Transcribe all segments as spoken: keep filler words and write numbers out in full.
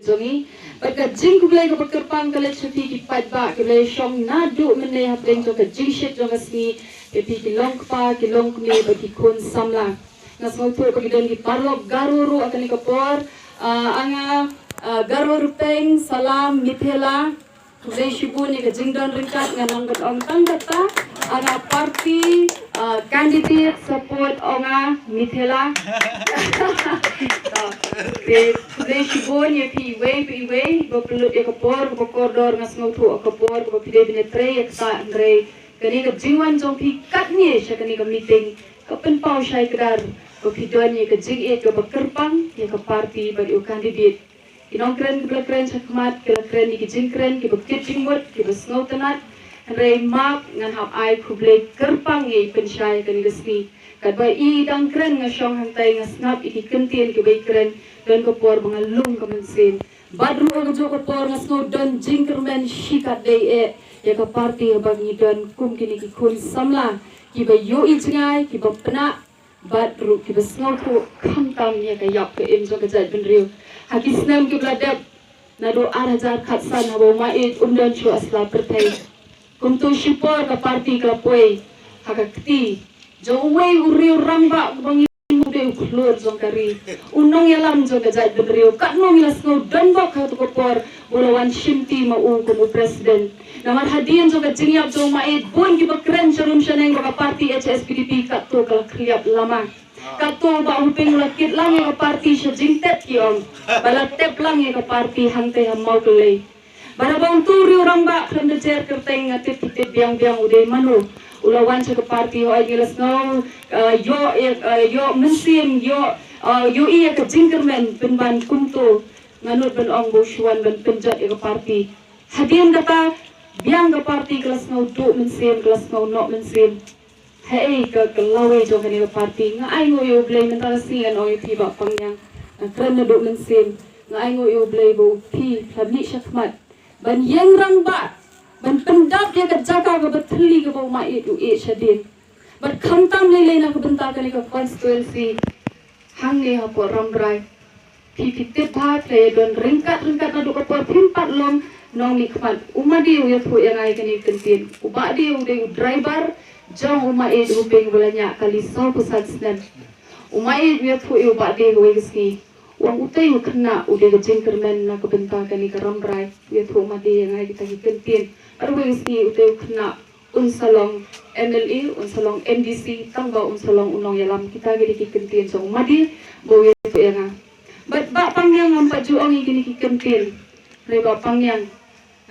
jong ngi. Bad ka jingkhublei kaba kyrpang ka leit sha phi ki paidbah kiba la shong naduh mynne hapdeng jong ka jingshit jong ka sngi, ïa phi ki longkpa ki longkmie bad ki khun samla. Nga sngewthuh ba ki don ki paralok Garo ruh ha kane ka por. Ah, anga, ah, Garo Rupeng, Salam, Mithela. Khublei shibun ïa ka jingdon ryngkat, nga nang ban ong tang kata, anga party, ah, candidate support anga Mithela. Te khublei shibun ïa phi iwei pa iwei ba pynlut ïa ka por kaba kordor. Nga sngewthuh ka por kaba phi dei ban ïatrei ïa kata, hynrei kane ka jingwan jong phi katne sha kane ka meeting ka pynpaw shai kdar ba phi don ïa ka jingïeit kaba kyrpang ïa ka party bad ïa u candidate. Ki nongkren kiba la kren shakhmat ki la kren ïa ki jingkren kiba kit jingmut, kiba sngewtynnat. Hynrei map ngan hap ai khublei kyrpang ïa i pynshai kane ka sngi. Katba i dang kren nga shong hangtai, nga sngap ïa ki kyntien kiba i kren, don ka por ba nga lung ka mynsiem. Bad ruh ha kajuh ka por nga sngew don jingkyrmen shikatdei eh ïa ka party haba ngi don kum kine ki khun samla kiba ïohi jngai, kiba pynah, bad ruh kiba sngewthuh khamtam ïa ka ïap ka im jong ka jaitbynriew. Ha ki snem kiba la dep, naduh ar hajar khatsan haba u Maieit um don shuh ha sla pyrthei, kumto shipor ka party ka la poi ha ka kti jong uwei u riew rangbah uba ngi mut u dei u khlur jong ka ri, u nongïalam jong ka jaitbynriew. Katno ngi la sngew donbok ha kato ka por ba u la wan shimti ma u kum u president. Namar hadien jong ka jingïap jong u Maieit, bun kiba kren sharum shaneng ba ka party H S P D P katto ka la khylliap lama. Katto Bah Hoping u la kit lang ïa ka party sha jingtep, ki ong, ba la tep lang ïa ka party hangtai ha Mawkyllei. Bad haba uto u riew rangbah khlem da jer kyrteng, nga tip ki tip biang biang u dei mano. U la wan sha ka party, hooid ngi la sngew, eh, ïoh, eh, ïoh mynsiem, ïoh, eh, ïohi ïa ka jingkyrmen pynban kumto. Nga nud ban ong ba u shu wan ban pynjot ïa ka party. Hadien kata, biang ka party ka la sngew duh mynsiem, ka la sngew noh mynsiem. Haei ka, ka lawei jong kane ka party? Nga ainguh ïa U Blei, mynta ka sngi ngan ong ïa phi Bah Pangngiang, nga kren naduh mynsiem. Nga ainguh ïa U Blei ba u phi phi la mih shakhmat ban ïeng rangbah, ban pyndap ïa ka jaka kaba thylli kaba u Maieit u ïeh shadien. Bad khamtam lei lei na ka bynta kane ka constituency hangne hapoh Rambrai. Phi phi tip bha, phi la ïadon ryngkat ryngkat naduh ka por phim pat long nongmihkhmat. U Madi u ïathuh ïa nga ïa kane ka kyntien. U Bah Di u dei u driver jong u Maieit Hoping ba la ñiah kali sawphew san snem. U Maieit u ïathuh ïa u Bah Di kawei ka sngi, u ong utei u khynnah u dei ka jingkyrmen na ka bynta kane ka Rambrai. U ïathuh u Madi ïa nga ïa kita ki kyntien. Bad kawei ka sngi utei u khynnah un sa long M L A, un sa long M D C, tangba un sa long u nongïalam. Kita ki dei ki kyntien jong u Madi ba u ïathuh ïa nga. Bad Bah Pangngiang, ngam pat ju ong ïa kine ki kyntien. Hynrei Bah Pangngiang,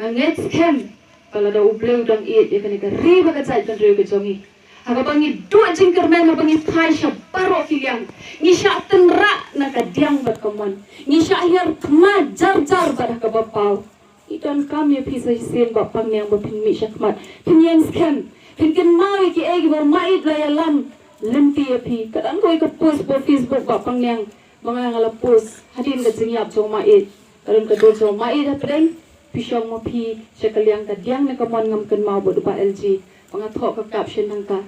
nga ngeit skhem ba lada U Blei u dang ïeit ïa kane ka ri bad ka jaitbynriew ka jong ngi, ha kaba ngi duh jingkyrmen, haba ngi phai sha baroh ki liang, ngi shah tynrah na ka diang bad ka mon, ngi shah hiar thma jar jar bad ha kaba paw. Ngi donkam ïa phi sa shisien Bah Pangngiang ba phin mih shakhmat, phin ïeng skhem, phin kynmaw ïa kiei kiba u Maieit la ïalam lynti ïa phi. Ka don kawei ka post ba Facebook Bah Pangngiang ba nga nga la post hadien ka jingïap jong u Maieit. Ka don ka dur jong u Maieit hapdeng, phi shong ma phi sha ka liang ka diang ne ka mon, ngam kynmaw, bad u Bah L G ba nga thoh ka caption hangta.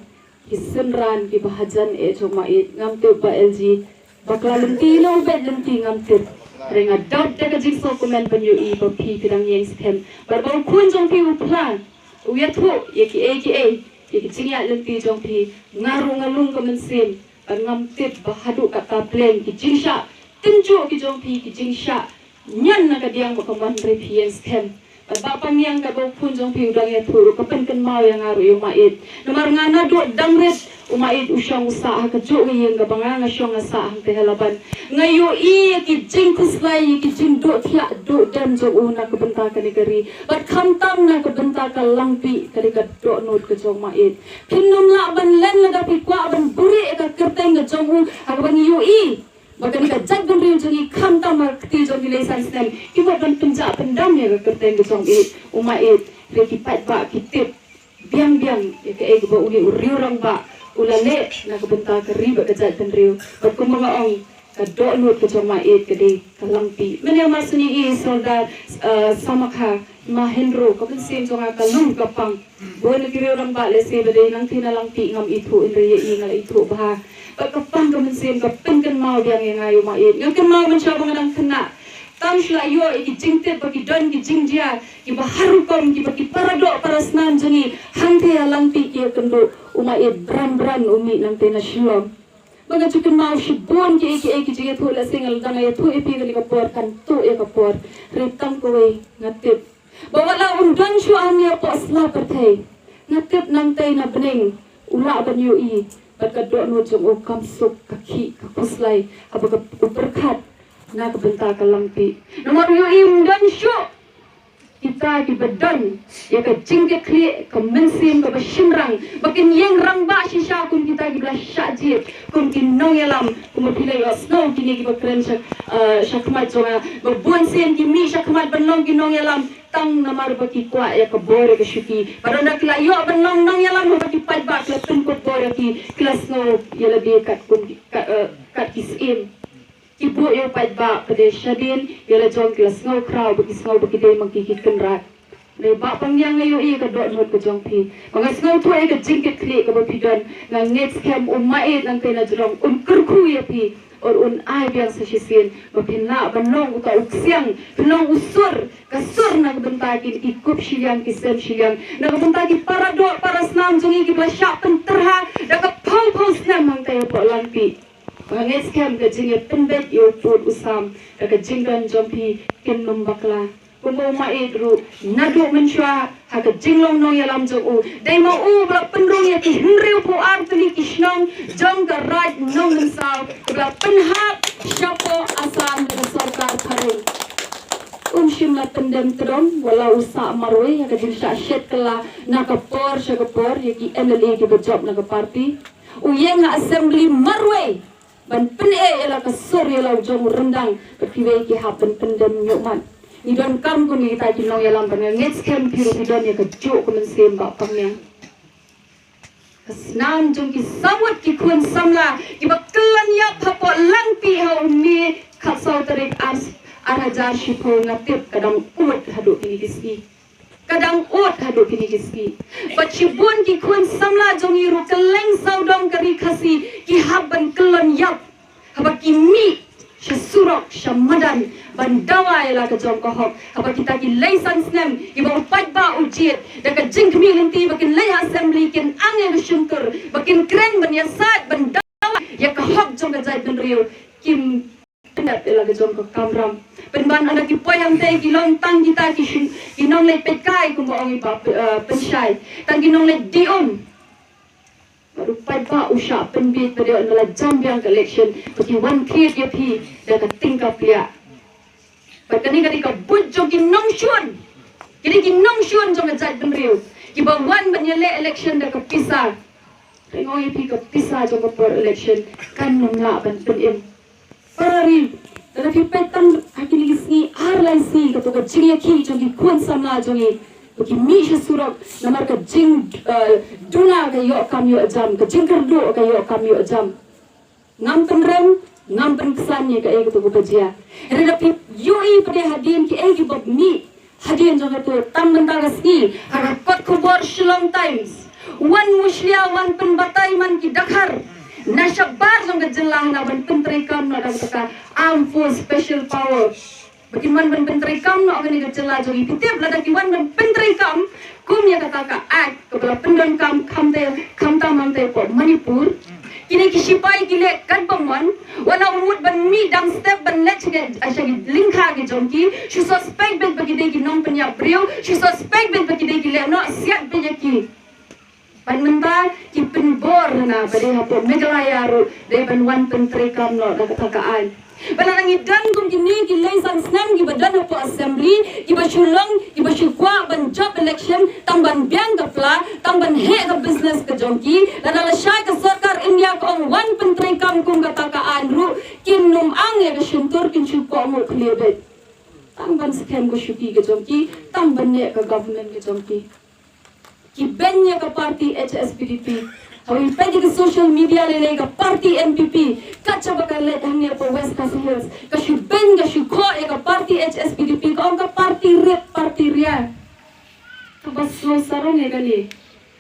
Ki synran kiba hajan eh jong u Maieit, ngam tip Bah L G bakla lynti ne u beit lynti, ngam tip. Hynrei nga dap da ka jingsngewkmen ban ïohi ba phi phi dang ïeng skhem. Bad ba u khun jong phi u Phla u ïathuh ïa kiei kiei ïa ki jingïaid lynti jong phi, nga ruh nga lung ka mynsiem. Bad ngam tip ba haduh katta pleng ki jingshah tynjuh ki jong phi, ki jingshah ñion na ka diang bad ka mon, hynrei phi ïeng skhem. Bad Bah Pangngiang, katba u khun jong phi u dang ïathuh ruh, ka pynkynmaw ïa nga ruh ïa u Maieit. Namar nga naduh dang rit u Maieit u shong u sah ha kajuh ka ïing kaba nga nga shong nga sah hangtei ha Laban. Nga ïohi ïa ki jingkhuslai, ïa ki jingduh thiah duh dem jong u na ka bynta kane ka ri. Bad khamtam na ka bynta ka Langpih, ka dei ka dohnud ka jong u Maieit. Phim lah ban len lada phi kwah ban buhrieh ïa ka kyrteng ka jong u, ha kaba ngi ïohi ba kane ka jaitbynriew jong ngi khamtam ha ka kti jong ki lei san snem ki mut ban pynjah pyndam ïa ka kyrteng ka jong u Maieit. Hynrei ki paidbah ki tip biang biang ïa kaei kaba une u riew rangbah u la leh na ka bynta ka ri bad ka jaitbynriew. Bad kumba nga ong, ka dohnud ka jong u Maieit ka dei ka Langpih. Mynne mar shu ïohi Sordar, eh, Samakha, Ma Hynro, ka mynsiem jong nga ka lum ka pang. Bun na ki riew rangbah lehse ba dei nangtei na Langpih ngam ithuh, hynrei ïa i nga la ithuh bha. Bad ka pang ka mynsiem, ka pynkynmaw biang ïa nga ïa u Maieit. Nga kynmaw mynshuwa ba nga dang khynnah, Tang shu la ïoh ïa ki jingtip ba ki don ki jingjia kiba har rukom kiba ki paradoh parasnam jong ngi hangtei ha Langpih ki ïakynduh, u Maieit Bran Bran u mih nangtei na Shillong. Ba nga ju kynmaw shibun kiei kiei ki jingïathuh, lehse nga la dang ïathuh ïa phi kane ka por kan tuh ïa ka por. Hynrei tang kawei nga tip ba wat la un don shuh hangne hapoh sla pyrthei, nga tip nangtei na bneng u lah ban ïohi bad ka dohnud jong u kam suk, ka khih ka khuslai haba ka, u pyrkhat na ka bynta ka Langpih. Namar u ïohi ym don shuh kita kiba don ïa ka jingkitkhlieh, ka mynsiem kaba shynrang ba kin ïeng rangbah shisha kum kita kiba la shah jied kum ki nongïalam, kumba phi la ïohsngew kine kiba kren sha, eh, shakhmat jong nga, ba bun sien ki mih shakhmat ban long ki nongïalam tang namar ba ki kwah ïa ka bor ïa ka shuki. Bad ynda ki la ïoh ban long nongïalam haba ki paidbah ki la pynkup bor ïa ki, ki la sngew ïa lade kat kum ki, kat, eh, kat ki syiem. Ki buh ïa u paidbah pat de shadien ïa la jong, ki la sngew khraw ba ki sngew ba ki dei ma ki ki kynrad. Hynrei Bah Pangniang, nga ïohi ïa ka dohnud ka jong phi. Ba nga sngewthuh ïa ka jingkitkhlieh kaba phi don. Nga ngeit skhem u Maieit nangtei na jrong un kyrkhu ïa phi. Ur un ai biang sa shisien ba phin lah ban long uta u ksiang, phin long u sur, ka sur na ka bynta kine ki kup shiliang ki sem shiliang, na ka bynta ki paradoh parasnam jong ngi kiba la shah pyntyrha da ka phew phew snem hangtei hapoh Langpih. Ba nga ngeit skhem ka jingïapynbeit ïa u pud u sam da ka jingdon jong phi kin ym bakla. Kumba u Maieit ruh naduh mynshuwa ha ka jinglong nongïalam jong u, dei ma u ba la pynrung ïa ki hynriewphew ar tylli ki shnong jong ka Raid Nongmynsaw kaba la pynhap shapoh Assam da ka sorkar phareng. Um shym la pyndem tdong wat la u sah marwei ha ka jingshah shet kylla na ka por sha ka por ïa ki M L A kiba jop na ka party. U ïeng ha Assembly marwei ban pyneh ïa la ka sur ïa la u jong u ryndang, bad kiwei ki hap ban pyndem ñiuhmat. Ngi donkam kum ïa kita ki nongïalam, bad nga ngeit skhem phi ruh phi don ïa kajuh ka mynsiem, Bah Pangniang. Ka snam jong ki saw ngut ki khun samla kiba kyllon ïap hapoh Langpih ha u May khatsaw tarik ar, ar hajar shiphew, nga tip ka dang ud haduh kine ki sngi. Ka dang ud haduh kine ki sngi. Bad shibun ki khun samla jong ngi ruh kylleng sawdong ka ri Khasi ki hap ban kyllon ïap haba ki mih sha surok sha madan ban dawa ïa la ka jong ka hok. Haba kita ki lei san snem kiba u paidbah u jied da ka jingkhmih lynti ba kin leit ha Assembly, kin ang ïa ka shyntur, ba kin kren ban ïasaid ban dawa ïa ka hok jong ka jaitbynriew, kim pyndep ïa la ka jong ka kamram. Pynban ynda ki poi hangtei ki long tang kita ki shu, ki nongleit peitkai, kumba ong i Bah, eh, Pynshai, tang ki nongleit dih um. Bad u paidbah u shah pynbiej pat de ynda la jan biang ka election ba ki wan thied ïa phi da ka tyngka pliah. Bad kane ka dei ka buit jong ki nongshun. Ki dei ki nongshun jong ka jaitbynriew kiba wan ban ïaleh election da ka pisa. Hynrei nga ong ïa phi, ka pisa jong ka por election kan ym lah ban pynim. Para ri, lada phi peit tang ha kine ki sngi ar lai sngi, kato ka jingïakhih jong ki khun samla jong ngi ba ki mih sha surok namar ka jing, eh, duna ka ïoh kam ïoh jam, ka jingkyrduh ka ïoh kam ïoh jam. Ngam pynrem, ngam pynksan ïa kaei kato kaba jia. Hynrei lada phi ïohi pat de hadien kiei kiba mih hadien jong kato, tang mynta ka sngi ha ka kot khubor Shillong Times, wan mushlia, wan pynbatai man ki Dkhar na shabar jong ka jylla hana ban pyntreikam noh da kata ka Armed Force Special Power ba kin wan ban pyntreikam noh kane ka jylla jong ngi. Phi tip, lada ki wan ban pyntreikam kum ïa kata ka act kaba la pyndonkam khamtam, khamtam hangtei hapoh Manipur, kine ki shipai ki leh katba mon, wat la mut ban mih dang step ban leit sha ki, sha ki lyngkha ki jong ki, shu suspect beit ba ki dei ki nongpynïap briew, shu suspect beit ba ki dei ki lehnoh, siat beit ïa ki. Bad mynta ki pynbor hana ba dei hapoh Meghalaya ruh dei ban wan pyntreikam noh da kata ka aiñ. Ba lada ngi don kum kine ki lei san snem kiba don hapoh Assembly, kiba shu long, kiba shu kwah ban jop election tang ban biang ka pla, tang ban heh ka business ka jong ki, lada lashai ka sorkar India ka ong wan pyntreikam kum kata ka aiñ ruh, kin ym ang ïa ka shyntur, kin shu kohnguh khlieh beit. Tang ban skhem ka shuki ka jong ki, tang ban neh ka government ka jong ki. Ki beiñ ïa ka party H S P D P. Haba phi peit ïa ka social media lei lei, ka party N P P, kat shaba ka leit hangne hapoh West Khasi Hills, ka shu beiñ, ka shu khoh ïa ka party H S P D P, ka ong ka party rip, party ria. Kaba sngewsih sarong ïa kane.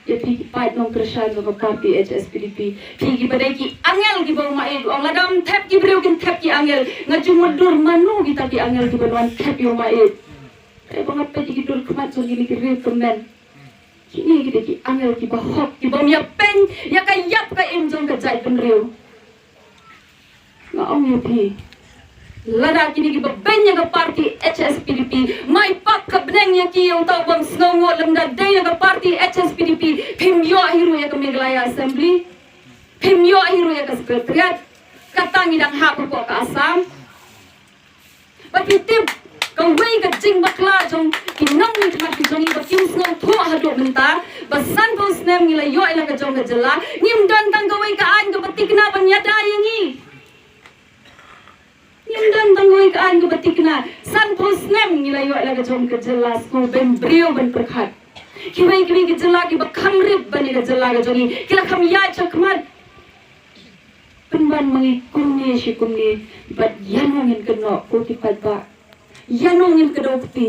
Ïa phi ki paid nongkyrshan jong ka party H S P D P. Phi kiba dei ki angel kiba u Maieit u ong, lada ym thep ki briew kin thep ki angel. Nga ju mutdur mano kita ki angel kiba wan thep ïa u Maieit. Haba nga peit ïa ki dur khmat jong kine ki riew tymmen, kine ki dei ki angel kiba hok, kiba ym ïa peiñ ïa ka ïap ka im jong ka jaitbynriew. Nga ong ïa phi, lada kine kiba beiñ ïa ka party H S P D P, mai pap ka bneng ïa ki, ïa uta u bym sngewnguh, lymda dei na ka party H S P D P phim ïoh hi ruh ïa ka Meghalaya Assembly, phim ïoh hi ruh ïa ka Secretariat. Kata ngi dang hap hapoh ka Assam. Ba phi tip, kawei ka jingbakla jong ki nongmihkhmat ki jong ngi ba kim sngewthuh haduh mynta, ba sanphew snem ngi la ïoh ïa la ka jong ka jylla, ngim don tang kawei ka aiñ kaba thikna ban ïada ïa ngi. Ngim don tang kawei ka aiñ kaba thikna, sanphew snem ngi la ïoh ïa la ka jong ka jylla, sngewbha ban briew ban pyrkhat. Kiwei kiwei ki jylla kiba kham rit ban ïa ka jylla ka jong ngi, ki la kham ïaid shakhmat. Pynban ma ngi kumne shi kumne, bad ïano ngin kynnoh ko ki paidbah? Ïano ngin kdew kti?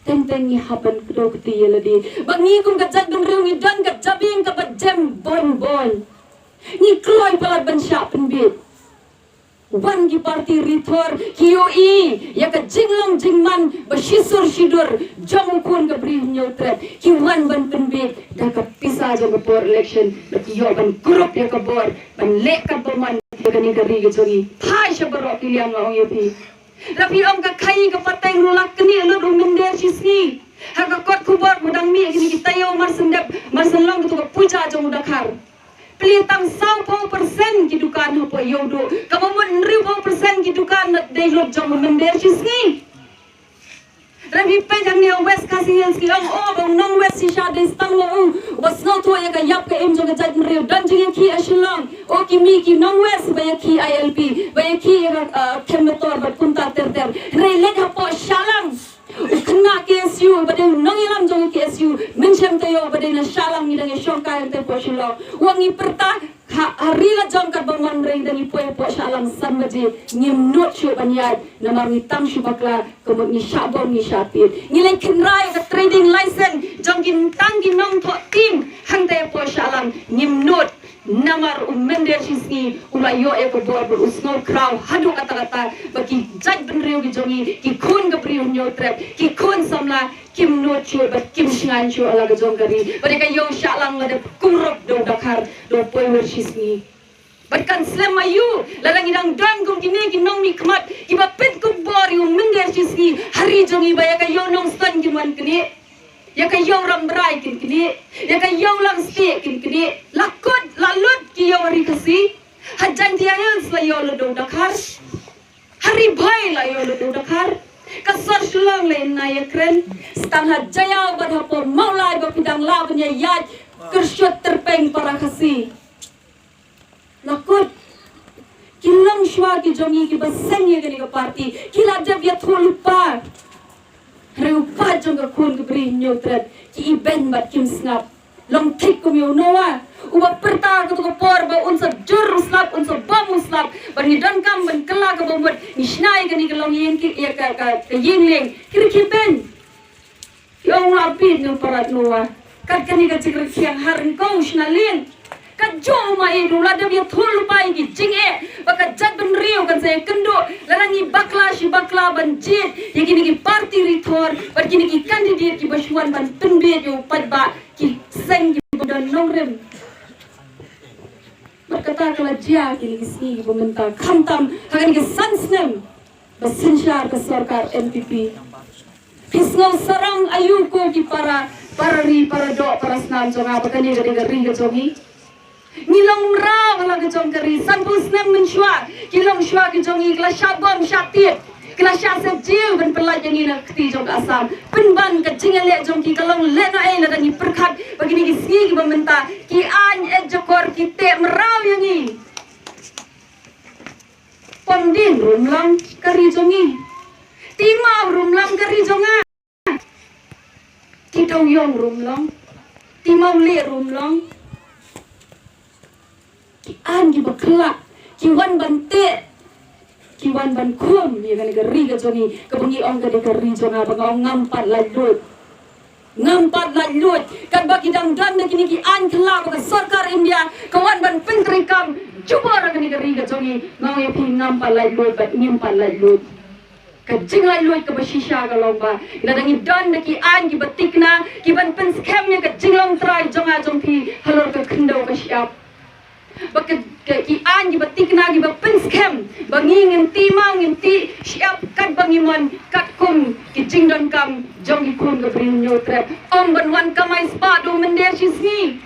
Teng teng ngi hap ban kdew kti ïa lade. Ba ngi kum ka jaitbynriew ngi don ka jabieng kaba jem bun bun. Ngi kloi palat ban shah pynbiej. Wan ki party rithor ki ïohi ïa ka jinglong jingman ba shisur shidur jong u khun ka Bri Hynñiewtrep, ki wan ban pynbiej da ka pisa jong ka por election, ba ki ïoh ban kurup ïa ka bor ban leh katba mon ïa kane ka ri ka jong ngi. Phai sha baroh ki liang, nga ong ïa phi. Lada phi ong ka khaii ka pateng ruh la knieh lut u mynder shisngi. Ha ka kot khubor ba dang mih kine ki taïew mar shen dep mar shen long katu ka puja jong u Dkhar. Plie tang sawphew percent ki dukan hapoh Ïewduh. Kaba mut hynriewphew percent ki dukan la dei lut jong u mynder shisngi. Lada phi peit hangne West Khasi Hills ki ong, oh, ba u nong West shisha dei tang la u uba sngewthuh ïa ka ïap ka im jong ka jaitbynriew. Don jingïakhih ha Shillong. Oh, ki mih ki nong West ba ïakhih I L P, ba ïakhih ïa ka, uh, Coimbatore bad kumta ter ter. Hynrei leit hapoh Shillong, u khynnah K S U uba dei u nongïalam jong ka K S U, mynshem taïew uba dei na Shillong, ngi dang ïashongkai hangtei hapoh Shillong. Wat ngi pyrta ha, ha ri la jong katba mon, hynrei dang ngi poi hapoh Shillong san baje, ngim nud shuh ban ïaid namar ngi tang shu bakla, ka mut ngi shah bom ngi shah tied. Ngi leit khynra ïa ka trading license jong ki tang ki nongthoh tim hangtei hapoh Shillong, ngim nud. Namar u mynder shisngi u la ïoh ïa ka bor bad u sngewkhraw haduh katta katta ba ki jaitbynriew ki jong ngi, ki khun ka Bri Hynñiewtrep, ki khun samla, kim nud shuh bad kim shngaiñ shuh ha la ka jong ka ri. Bad ïa ka ïew Shillong la dep kurup da u Dkhar, da u poiwir shisngi. Bad kan slem aïu lada ngi dang don kum kine ki nongmihkhmat kiba pynkup bor ïa u mynder shisngi ha ri jong ngi, ba ïa ka ïew Nongstoiñ kin wan knieh. Ïa ka ïew Rambrai kin knieh, ïa ka ïew Langstieh kin knieh, la kut la lut ki ïew ha Ri Khasi. Ha Jaintia Hills la ïew lut da u Dkhar. Ha Ri Bhoi la ïew lut da u Dkhar. Ka sor Shillong la ïa nai ïa kren. Tang ha Jaïaw bad hapoh Mawlai ba phi dang lah ban ïa ïaid kyrshut tyrpeng para Khasi. La kut. Ki longshuwa ki jong ngi kiba seng ïa kane ka party ki la dep ïathuh lypa. Hynrei u paid jong ka khun ka Bri Hynñiewtrep ki ibeiñ bad kim sngap. Long thik kum ïa u Noah uba pyrta ha katu ka por ba un sa jur u slap, un sa bom u slap. Bad ngi donkam ban kylla kaba mut, ngi shna ïa kane ka longïing ki, ïa ka, ka, ka ïing lieng. Ki rkhie beiñ. Ïa u la pit ne u parat Noah. Kat kane ka jingrkhie ha ryngkew u shna lieng. Kajuh u Maieit u la dep ïathuh lypa ïa ki jingeh ba ka jaitbynriew kan sa ïakynduh lada ngi bakla shi bakla ban jied ïa kine ki party rithor bad kine ki candidate kiba shu wan ban pynbiej ïa u paidbah, ki seng kiba don nongrim. Bad kata ka la jia kine ki sngi kiba mynta, khamtam ha kane ka san snem ba synshar ka sorkar N P P. Phi sngew sarong aïu ko ki para, para ri, para doh, para snam jong nga, ba kane ka dei ka ri ka jong ngi? Ngi long mraw ha la ka jong ka ri, sanphew snem mynshuwa ki longshuwa ki jong ngi ki la shah bom shah tied, ki la shah sep jel ban pyllait ïa ngi na ka kti jong ka Assam. Pynban ka jingïaleh jong ki ka long lehnohei lada ngi pyrkhat ba kine ki sngi kiba mynta ki aiñ eh jakor, ki teh mraw ïa ngi. Pongding ruh ym long ka ri jong ngi. Timaw ruh ym long ka ri jong nga. Ki Dewïong ruh ym long. Timaw Leh ruh ym long. Ki aiñ kiba khlak, ki wan ban teh, ki wan ban khum ïa kane ka ri ka jong ngi kaba ngi ong ka dei ka ri jong nga, ba nga ong ngam pat laitluid. Ngam pat laitluid, katba ki dang don da kine ki aiñ kylla ba ka sorkar India ka wan ban pyntreikam jubor ha kane ka ri ka jong ngi, nga ong ïa phi ngam pat laitluid bad ngim pat laitluid. Ka jinglaitluid kaba shisha ka long ba lada ngi don da ki aiñ kiba thikna, ki ban pynskhem ïa ka jinglong trai jong nga jong phi halor ka khyndew ka shyiap. Ba ka, ka, ki aiñ kiba thikna kiba pynskhem ba ngi ngin tih maw ngin tih shyiap katba ngi mon katkum ki jingdonkam jong ki khun ka Bri Hynñiewtrep. Ym ban wan kamai spah da u mynder shi sngi.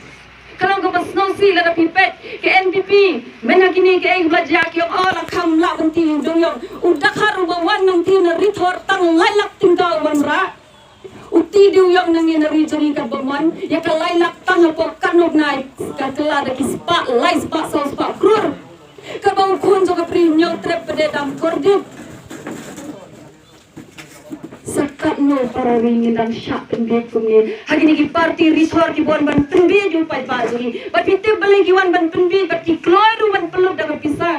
Ka long kaba sngewsih lada phi peit ka N P P, mynta kine kiei kiba la jia ki ong, oh, la kham lah ban tih u dewïong. U dkhar uba wan nangtei na Ri Thor tang lai lak tyngka u ban rah. U tih dewïong nangne na ri jong ngi katba mon, ïa ka lai lak tang hapoh katno bnai, ka kylla da ki spah, lai spah, saw spah klur. Katba u khun jong ka Bri Hynñiewtrep pat dang kordit. Sa katno para ri ngin dang shah pynbieit kumne ha kine ki party Ri Thor kiba wan ban pynbieit ïa u paidbah jong ngi. Bad phi tip balei ki wan ban pynbieit, bad ki kloi ruh ban pynlut da ka pisa.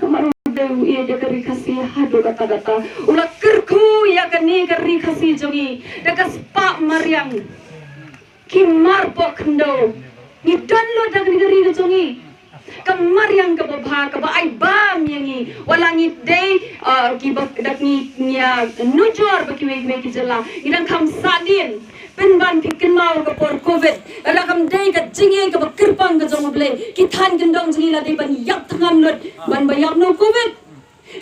Namar u dei u ïeit ïa ka ri Khasi haduh katta katta. U la kyrkhu ïa kane ka ri Khasi jong ngi da ka spah mariang. Ki mar poh khyndew. Ngi don lut da kane ka ri ka jong ngi. Ka mariang kaba bha, kaba ai bam ïa ngi. Wat la ngi dei, uh, kiba, da ngi, ngi ïa nujor bad kiwei kiwei ki jylla. Ngi dang kham sahdien. Pynban phi kynmaw ka por covid. Lada kam dei ka jingïeit kaba kyrpang ka jong U Blei, ki thaiñ kyndong jong ngi la dei ban ïap thngan lut ban ba ïap na u covid.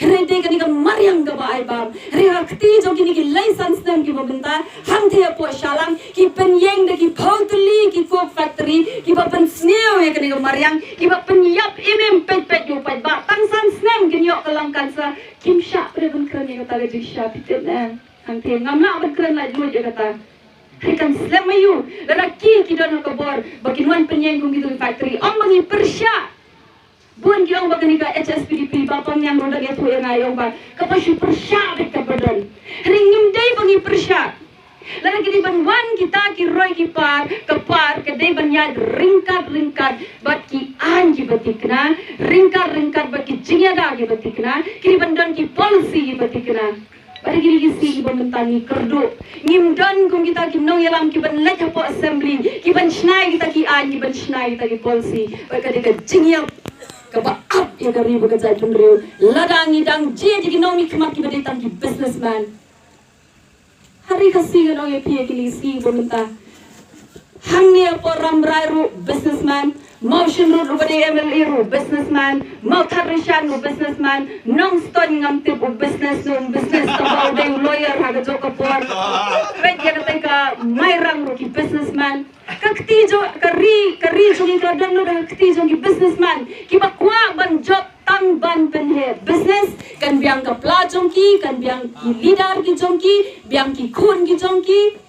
Hynrei dei kane ka mariang kaba ai bam. Hynrei ha kti jong kine ki lai san snem kiba mynta, hangtei hapoh Shillong ki pynïeng da ki phew tylli ki coke factory kiba pynsniew ïa kane ka mariang, kiba pynïap im im peit peit ïa u paidbah. Tang san snem kin ïoh ka lung cancer. Kim shah pat ban kren ïa kata ka jingshisha, phi tip ne? Hangtei ngam lah ban kren laitluid ïa kata. Hynrei kan slem aïu lada ki, ki don ha ka bor ba kin wan pynïeng kum kito ki factory. Ym ba ngi pyrshah. Bun ki ong ba kane ka H S P D P, Bah Pangngiang ruh dang ïathuh ïa nga, ong ba kaba shu pyrshah beit kaba don. Hynrei ngim dei ba ngi pyrshah. Lada ki dei ban wan kita ki roi ki par, ka par ka dei ban ïaid ryngkat ryngkat bad ki aiñ kiba thikna, ryngkat ryngkat bad ki jingïada kiba thikna, ki dei ban don ki policy kiba thikna. Bad ha kine ki sngi kiba mynta ngi kyrduh. Ngim don kum kita ki nongïalam kiban leit hapoh assembly, kiban shna ïa kita ki aiñ, kiban shna ïa kita ki policy. Bad ka dei ka jingïap kaba ap ïa ka ri bad ka jaitbynriew. Lada ngi dang jied ïa ki nongmihkhmat kiba dei tang ki businessman. Ha ri Khasi ngan ong ïa phi ha kine ki sngi kiba mynta. Hangne hapoh Rambrai ruh businessman, Mawshynrut uba dei M L A ruh businessman, Mawthadraishan ruh businessman, Nongstoiñ ngam tip u business ne um business, tangba u dei u lawyer ha kajuh ka por. Peit ïa katei ka Mairang ruh ki businessman. Ka kti jong ka ri, ka ri jong ngi ka la don lut da ka kti jong ki businessman kiba kwah ban jop tang ban pynheh business, kan biang ka pla jong ki, kan biang ki leader ki jong ki, biang ki khun ki jong ki.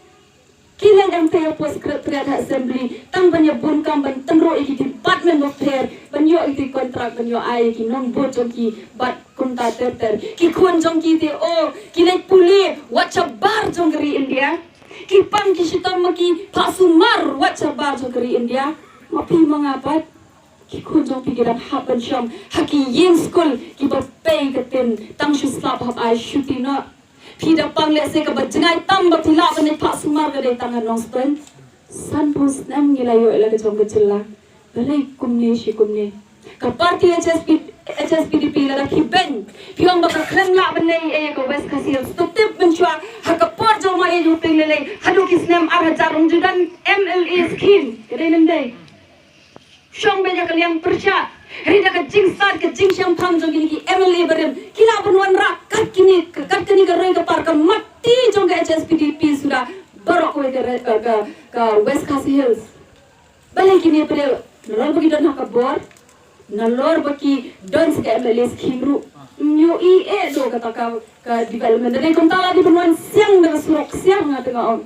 Ki leit hangtei hapoh Secretariat ha Assembly tang ban ïa bun kam ban tynruh ïa ki department bapher, ban ïoh ïa ki contract, ban ïoh ai ïa ki nongbud jong ki bad kumta ter ter. Ki khun jong ki te, oh, ki leit pule wat shabar jong ka ri India. Ki pang ki shitom ma ki phah sumar wat shabar jong ka ri India. Ma phi ma nga pat. Ki khun jong phi ki dang hap ban shong ha ki ïing skul kiba pei ka tin tang shu slap hap ai shuti noh. Phi da pang lehse kaba jngai tam ba phi lah ban leit phah sumar ka dei tang ha Nongstoiñ. Sanphew snem ngi la ïoh ïa la ka jong ka jylla. Balei kumne shi kumne? Ka party H S P, H S P D P lada phi beiñ, phi ong ba ka khlem lah ban leh ei ei ïa ka West Khasi Hills. To tip mynshuwa ha ka por jong ma ïa u Ping Lei Lei haduh ki snem ar hajar ym ju don M L A scheme. Ka dei ne ym dei? Shong beit ha ka liang pyrshah. Hynrei da ka jingstad ka jingshemphang jong kine ki M L A barim, ki lah ban wanrah kat kine, kat kane ka roi ka par, ka mat ti jong ka H S P D P suda baroh kawei ka, ka, ka, ka West Khasi Hills. Balei kine pyrshah? Nalor ba ki don ha ka bor, nalor ba ki don sa ka M L A scheme ruh. Ym ïohi eh do kata ka, ka development. Hynrei kumta la dei ban wan siang da ka surok siang, nga te nga ong.